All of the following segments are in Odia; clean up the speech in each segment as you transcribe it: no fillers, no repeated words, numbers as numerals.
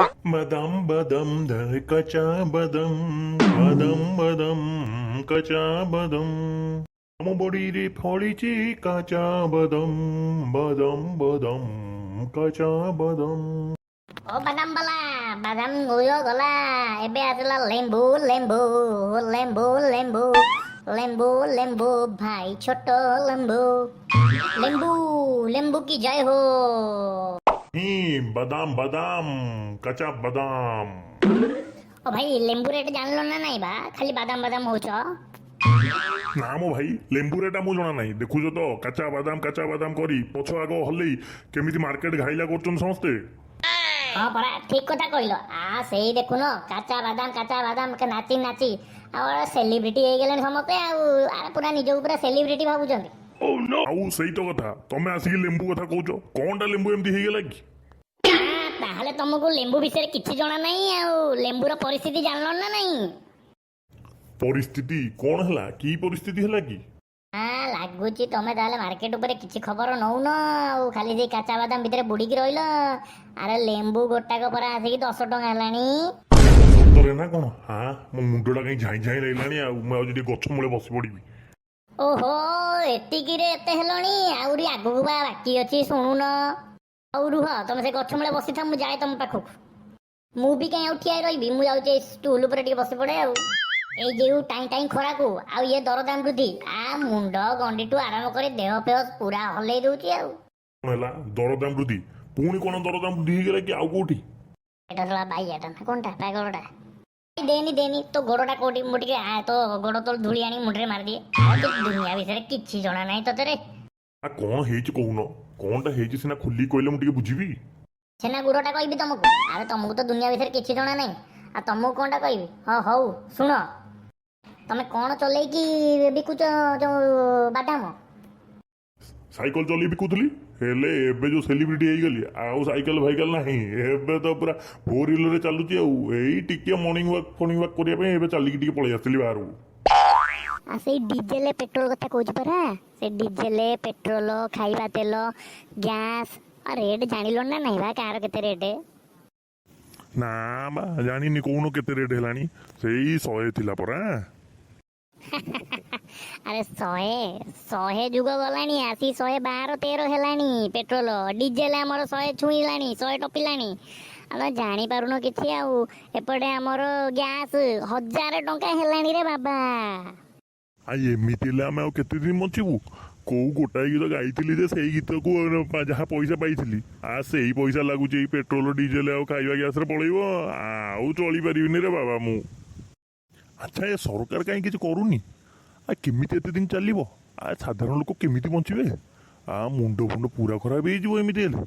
ବାଦାମ ବାଦାମ ଧର କଚା ବାଦାମ, ବାଦାମ ବାଦାମ କଚା ବାଦାମ, ଆମ ବଡ଼ିରେ ଫଳିଛି କାଚା ବାଦାମ, ବାଦାମ ବାଦାମ କଚା ବାଦାମ। ଓ ବାଦାମ ବାଲା, ବାଦାମ ଗୁୟ ଗଲା, ଏବେ ଆସିଲା ଲେମ୍ବୁ, ଲେମ୍ବୁ ଲେମ୍ବୁ ଲେମ୍ବୁ ଲେମ୍ବୁ ଲେମ୍ବୁ ଭାଇ, ଛୋଟ ଲେମ୍ବୁ, ଲେମ୍ବୁ ଲେମ୍ବୁ କି ଜୟ ହୋ। ହିଁ, ବାଦାମ ବାଦାମ କଚା ବାଦାମ। ଓ ଭାଇ, ଲେମ୍ବୁ ରେଟ୍ ଜାଣିଲ ନା ନାଇଁ ବା? ଖାଲି ବାଦାମ ବାଦାମ ହଉଛ। ନା ମୋ ଭାଇ, ଲେମ୍ବୁ ରେଟା ମୁଁ ଜଣା ନାହିଁ। ଦେଖୁଛ ତ, କାଚା ବାଦାମ କାଚା ବାଦାମ କରି ପଛ ଆଗ ହଲେଇ କେମିତି ମାର୍କେଟ ଘାଇଲା କରୁଛନ୍ତି ସମସ୍ତେ। ହଁ ପରା, ଠିକ କଥା କହିଲ। ଆ ସେଇ ଦେଖୁନ, କାଚା ବାଦାମ କାଚା ବାଦାମ ନାଚି ନାଚି ଆଉ ସେଲିବ୍ରିଟି ହେଇଗଲେଣି ସମସ୍ତେ। ଆଉ ପୁରା ନିଜକୁ ପୁରା ସେଲିବ୍ରିଟି ଭାବୁଛନ୍ତି। ଆଉ ସେଇ ତ କଥା, ତମେ ଆସିକି ଲେମ୍ବୁ କଥା କହୁଛ। କଣଟା ଲେମ୍ବୁ ଏମିତି ହେଇଗଲା କି? ତାହେଲେ ତମକୁ ଲେମ୍ବୁ ବିଷୟରେ କିଛି ଜଣା ନାହିଁ। ଆଉ ଲେମ୍ବୁର ପରିସ୍ଥିତି ଜାଣିଲ ନା ନାହିଁ? ପରିସ୍ଥିତି କଣ ହେଲା କି? ପରିସ୍ଥିତି ହେଲା କି? ହଁ, ଲାଗୁଛି ତମେ ତାହେଲେ ମାର୍କେଟ ଉପରେ କିଛି ଖବର ନଉନ, ଆଉ ଖାଲି ସେଇ କାଚା ବାଦାମ ଭିତରେ ବୁଡ଼ିକି ରହିଲ। ଆରେ ଲେମ୍ବୁ ଗୋଟାକ ପରା ଆସିକି 10 ଟଙ୍କା ହେଲାଣି। ସତରେ ନା କଣ? ହଁ, ମୋ ମୁଣ୍ଡଟା କାହିଁ ଝାଇଁ ଝାଇଁ ଲାଗିଲାଣି, ଆଉ ମୁଁ ଆଉ ଯଦି ଗଛ ମୂଳେ ବସି ପଡ଼ିବି। ଓହୋ, ଏତିକିରେ ଏତେ ହେଲଣି, ଆହୁରି ଆଗକୁ ବା ବାକି ଅଛି, ଶୁଣୁନ। ଆଉ ରୁହ, ତମେ ସେ ଗଛ ମୂଳେ ବସିଥାଅ, ମୁଁ ଯାଏ ତମ ପାଖକୁ। ମୁଁ ବି କାହିଁ ଆଉ ଠିଆ ହେଇ ରହିବି? ମୁଁ ଯାଉଛି, ଏଇ ଷ୍ଟୁଲ ଉପରେ ଟିକେ ବସି ପଡେ। ଆଉ ଏଇ ଯୋଉ ଟାଇଁ ଟାଇଁ ଖରାକୁ ଆଉ ଇଏ ଦରଦାମ ବୃଦ୍ଧି, ଆ ମୁଣ୍ଡ ଗଣ୍ଡିଠୁ ଆରମ୍ଭ କରି ଦେହ ଫେହ ପୁରା ହଲେଇ ଦଉଛି ଆଉ। କଣ ହେଲା ଦରଦାମ ବୃଦ୍ଧି? ପୁଣି କଣ ଦରଦାମ ବୃଦ୍ଧି ହେଇଗଲା କି ଆଉ କୋଉଠି? ଏଟା ଶଳା ବାଇଆଟା ନା କଣଟା, ପାଗଳଟା। ଦେନି ଦେନି, ତୋ ଗୋଡଟା କୋଉଠି? ମୁଁ ଟିକେ ତୋ ଗୋଡ ତଳ ଧୂଳି ଆଣି ମୁଣ୍ଡରେ ମାରିଦିଏ। ଆଉ ତୋ ଦୁନିଆ ବିଷୟରେ କିଛି ଜଣା ନାହିଁ ତତେ ରେ। ଆ କଣ ହେଇଛି କହୁନ? କଣଟା ହେଇଛି ସିନା ଖୋଲିକି କହିଲେ ମୁଁ ଟିକେ ବୁଝିବି। ଛେନା ଗୁଡଟା କହିବି ତମକୁ? ଆରେ ତମକୁ ତ ଦୁନିଆ ବିଷୟରେ କିଛି ଜଣା ନାହିଁ, ଆଉ ତମକୁ କଣଟା କହିବି? ହଁ ହଉ ଶୁଣ, ତମେ କଣ ଚଲେଇକି ବିକୁଛ ଯୋଉ ବାଦାମ? ସାଇକେଲ ଚଲେଇ ବିକୁଥିଲି, ହେଲେ ଏବେ ଯୋଉ ସେଲିବ୍ରିଟି ହେଇଗଲି, ଆଉ ସାଇକେଲ ଫାଇକେଲ ନାହିଁ। ଏବେ ତ ପୁରା ଫୋର୍ ହ୍ୱିଲରରେ ଚାଲୁଛି। ଆଉ ଏଇ ଟିକେ ମର୍ଣ୍ଣିଂ ୱାକ୍ ଫର୍ଣ୍ଣିଂ ୱାକ୍ କରିବା ପାଇଁ ଏବେ ଚାଲିକି ଟିକେ ପଳେଇ ଆସିଥିଲି ବାହାରକୁ। ଆଉ ସେଇ ଡିଜେଲ ପେଟ୍ରୋଲ କଥା କହୁଛି ପରା। ସେ ଡିଜେଲ ପେଟ୍ରୋଲ, ଖାଇବା ତେଲ, ଗ୍ୟାସ୍ ରେଟ୍ ଜାଣିଲ ନା ନାହିଁ ବା, କାହାର କେତେ ରେଟ୍? ନା ବା, ଜାଣିନି। କହୁନ କେତେ ରେଟ୍ ହେଲାଣି? ସେଇ 100 ଥିଲା ପରା। ଆରେ 100 100 ଯୁଗ ଗଲାଣି, ଆସି 112, 113 ହେଲାଣି ପେଟ୍ରୋଲ। ଡିଜେଲ ଆମର 100 ଛୁଇଁଲାଣି, 100 ଟପିଲାଣି। ଆଉ ଜାଣିପାରୁନ କିଛି। ଆଉ ଏପଟେ ଆମର ଗ୍ୟାସ୍ 1000 ଟଙ୍କା ହେଲାଣି ରେ ବାବା। ଆଉ ଏମିତି ହେଲେ ଆମେ ଆଉ କେତେ ଦିନ ବଞ୍ଚିବୁ? କୋଉ ଗୋଟାଏ ଗୀତ ଗାଇଥିଲି ଯେ ସେଇ ଗୀତକୁ ଯାହା ପଇସା ପାଇଥିଲି, ଆ ସେଇ ପଇସା ଲାଗୁଛି ଏଇ ପେଟ୍ରୋଲ ଡିଜେଲ ଆଉ ଖାଇବା ଗ୍ୟାସରେ ପଳେଇବ। ଆଉ ଚଳିପାରିବିନି ରେ ବାବା ମୁଁ। ଆଚ୍ଛା, ଏ ସରକାର କାହିଁ କିଛି କରୁନି? ଆ କେମିତି ଏତେ ଦିନ ଚାଲିବ? ଆ ସାଧାରଣ ଲୋକ କେମିତି ବଞ୍ଚିବେ? ଆ ମୁଣ୍ଡ ଫୁଣ୍ଡ ପୁରା ଖରାପ ହେଇଯିବ ଏମିତି ହେଲେ।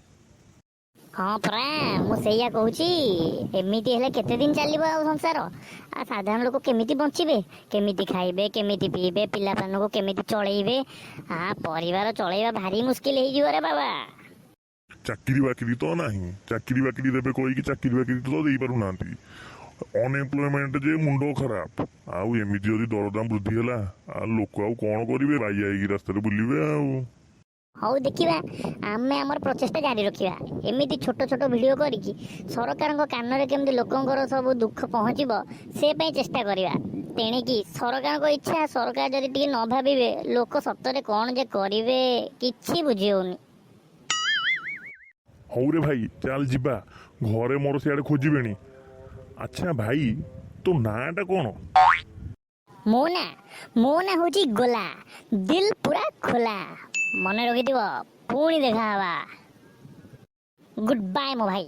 ହଁ ପରା, ମୁଁ ସେଇଆ କହୁଛି। ଏମିତି ହେଲେ କେତେ ଦିନ ଚାଲିବ ଆଉ ସଂସାର? ଆଉ ସାଧାରଣ ଲୋକ କେମିତି ବଞ୍ଚିବେ? କେମିତି ଖାଇବେ, କେମିତି ପିଇବେ, ପିଲାମାନଙ୍କୁ କେମିତି ଚଳେଇବେ? ଆ ପରିବାର ଚଳେଇବା ଭାରି ମୁସ୍କିଲ ହେଇଯିବ ରେ ବାବା। ଚାକିରି ବାକିରି ତ ନାହିଁ। ଚାକିରି ବାକିରି ଦେବେ କହିକି ଚାକିରି ବାକିରି ତ ଦେଇପାରୁନାହାନ୍ତି। ଅନଏମ୍ପ୍ଲୟମେଣ୍ଟ ଯେ ମୁଣ୍ଡ ଖରାପ। ଆଉ ଏମିତି ଯଦି ଦରଦାମ ବୃଦ୍ଧି ହେଲା, ଆଉ ଲୋକ ଆଉ କଣ କରିବେ? ବାଇଆ ହେଇକି ରାସ୍ତାରେ ବୁଲିବେ ଆଉ। ହଉ ଦେଖିବା, ଆମେ ଆମର ପ୍ରଚେଷ୍ଟା ଜାରି ରଖିବା। ଏମିତି ଛୋଟ ଛୋଟ ଭିଡ଼ିଓ କରିକି ସରକାରଙ୍କ କାନରେ କେମିତି ଲୋକଙ୍କର ସବୁ ଦୁଃଖ ପହଞ୍ଚିବ, ସେ ପାଇଁ ଚେଷ୍ଟା କରିବା। ତେଣିକି ସରକାରଙ୍କ ଇଚ୍ଛା। ସରକାର ଯଦି ଟିକେ ନ ଭାବିବେ, ଲୋକ ସତରେ କ'ଣ ଯେ କରିବେ କିଛି ବୁଝି ହଉନି। ହଉ ରେ ଭାଇ, ଚାଲ ଯିବା ଘରେ, ମୋର ସିଆଡ଼େ ଖୋଜିବେଣି। ଆଚ୍ଛା ଭାଇ, ତୋ ନାଁଟା କଣ? ମୋ ନାଁ ହେଉଛି ଗୋଲା, ଦିଲ୍ ପୁରା ଖୋଲା। ମନେ ରଖିଥିବ, ପୁଣି ଦେଖା ହବା। ଗୁଡ୍ ବାଏ ମୋ ଭାଇ।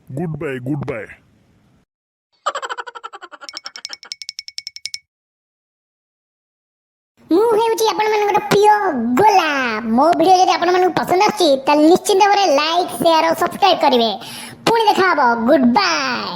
Good bye, good bye. ମୁଁ ହେଉଛି ଆପଣମାନଙ୍କର ପ୍ରିୟ ଗୋଲା। ମୋ ଭିଡ଼ିଓ ଯଦି ଆପଣମାନଙ୍କୁ ପସନ୍ଦ ଆସୁଛି, ତାହେଲେ ନିଶ୍ଚିନ୍ତ ଭାବରେ ଲାଇକ୍, ସେୟାର ଓ ସବସ୍କ୍ରାଇବ୍ କରିବେ। ପୁଣି ଦେଖା ହବ। Good bye.